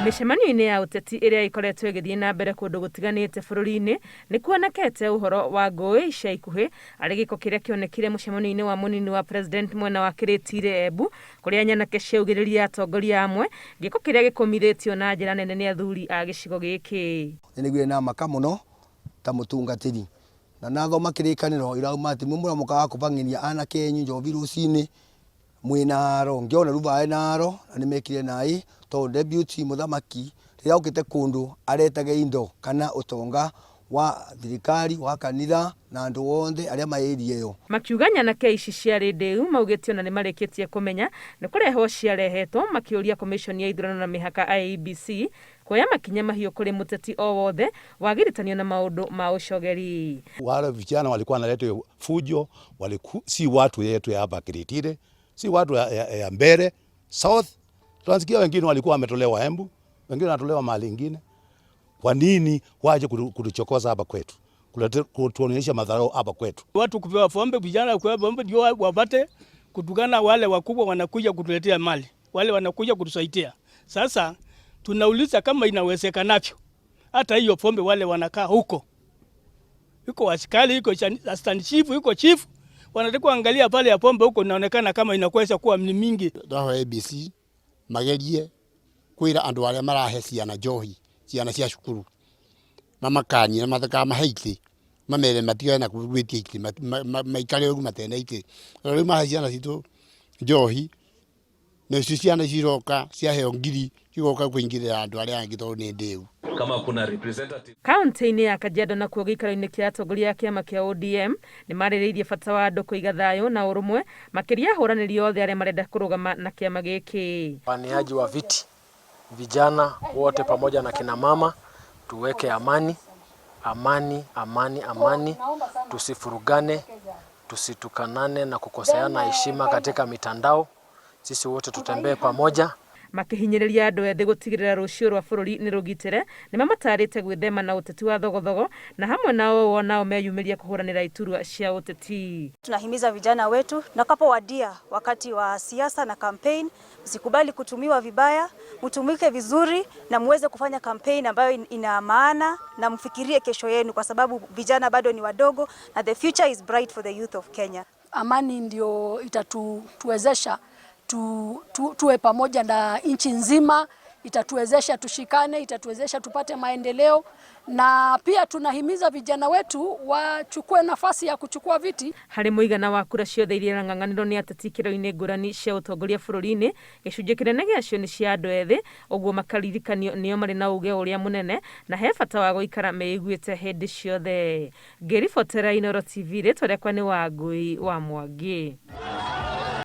Mĩcemanio-inĩ ya ũteti ĩrĩa ĩkoretwo ĩgĩthiĩ na mbere kũndũ gũtiganĩte bũrũri-inĩ nĩ kuonekete ũhoro wa ngũĩ ica ikuhĩ arĩ gĩko kĩrĩa kĩonekire mũcemanio-inĩ wa mũnini wa president mwena wa Kĩrĩtire Embu kũrĩa nyanake ciaugĩrĩria atongoria amwe gĩko kĩrĩa gĩkũmithĩtio na njĩra nene nĩ athuri a gĩcigo gĩkĩ. Nĩndaiguire namaka mũno ta mũtungatĩri, na nathoma kĩrĩkanĩro irauma atĩ mwĩ mũramokaga kũbang'ĩria anake enyu njobi rũcinĩ mwĩ na aro, ngĩona rĩu barĩ na aro na nĩmekire naĩ tondũ deputy mũthamaki rĩrĩa okĩte kũndũ aretage indo kana ũtonga wa thirikari wa kanitha na andũ othe arĩa ma area ĩyo. Makiuga nyanake ici ciarĩ ndĩu maugĩte ona nĩmarĩkĩtie kũmenya nĩ kũrehwo ciarehetwo makĩũria komĩconi ya ithurano na mĩhaka IEBC kuoya makinya mahiũ kũrĩ mũteti o wothe wagiritanio na maũndũ ma ũcogeri. Wale vijana walikuwa wanaleta fujo si watu yetu ya hapa Kiritiri, si watu ya Mbere South. Tunasikia wengine walikuwa wametolewa Embu, wengine wanatolewa mahali ingine. Kwa nini waje kutuchokoza hapa kwetu, kutuonyesha madharau hapa kwetu? Watu kupewa pombe, vijana kupewa pombe ndio wapate kutukana. Wale wakubwa wanakuja kutuletea mali, wale wanakuja kutusaidia. Sasa tunauliza kama inawezekanavyo, hata hiyo pombe wale wanakaa huko, iko askari, iko assistant chief, iko chief, wanataka kuangalia pale ya pombe huko, inaonekana kama inakweza kuwa ni mingi. Ndahoya ABC magerie kwira andu aria marahe ciana njohi, ciana cia cukuru, mamakanie na matakamahe itĩ, mamere matigane na gwĩtia itĩ, maikare ũru matena itĩ. Rĩu mahe ciana citũ njohi, nacio ciana ciroka ciaheo ngiri cigoka kũingĩrĩra andũ arĩa angĩ tondũ nĩ ndĩu. Kama kuna representative Kaunti-inĩ ya Kajiado nakuo gĩikaro-inĩ kĩa atongoria a kĩama kĩa ODM nĩ marĩrĩirie bata wa andũ kũiga thayũ na ũrũmwe makĩria ahũranĩri othe arĩa marenda kũrũgama na kĩama gĩkĩ. Waniaji wa viti, vijana wote pamoja na kina mama, tuweke amani, amani, amani, amani, tusifurugane, tusitukanane na kukoseana heshima katika mitandao. Sisi wote tutembee pamoja. Makihinyĩrĩria andũ ethĩ gũtigĩrĩra rũciũ rwa bũrũri nĩ rũgitĩre nĩ mamatarĩte gwĩthema na ũteti wa thogothogo na hamwe na ũũ nao meyumĩria kũhũranĩra iturwa cia ũteti. Tunahimiza vijana wetu nakapowadia wakati wa siasa na campaign, msikubali kutumiwa vibaya, mtumike vizuri na muweze kufanya campaign ambayo ina maana na mfikirie kesho yenu, kwa sababu vijana bado ni wadogo na the future is bright for the youth of Kenya. Amani ndio itatuwezesha tuwe pamoja na nchi nzima, itatuwezesha tushikane, itatuwezesha tupate maendeleo, na pia tunahimiza vijana wetu wachukue nafasi ya kuchukua viti. Harĩ mũigana wa kura ciothe iria irang'ang'anĩrwo nĩ ateti ikĩro-inĩ ngũrani cia ũtongoria bũrũri-inĩ, gĩcunjĩ kĩnene gĩacio nĩ cia andũ ethĩ, ũguo makaririkanio nĩo marĩ na uge ũrĩa mũnene na he bata wa gũikara meiguĩte hĩndĩ ciothe. Ngĩribotera Inooro TV, rĩtwa rĩakwa nĩ Wangui wa Mwangi.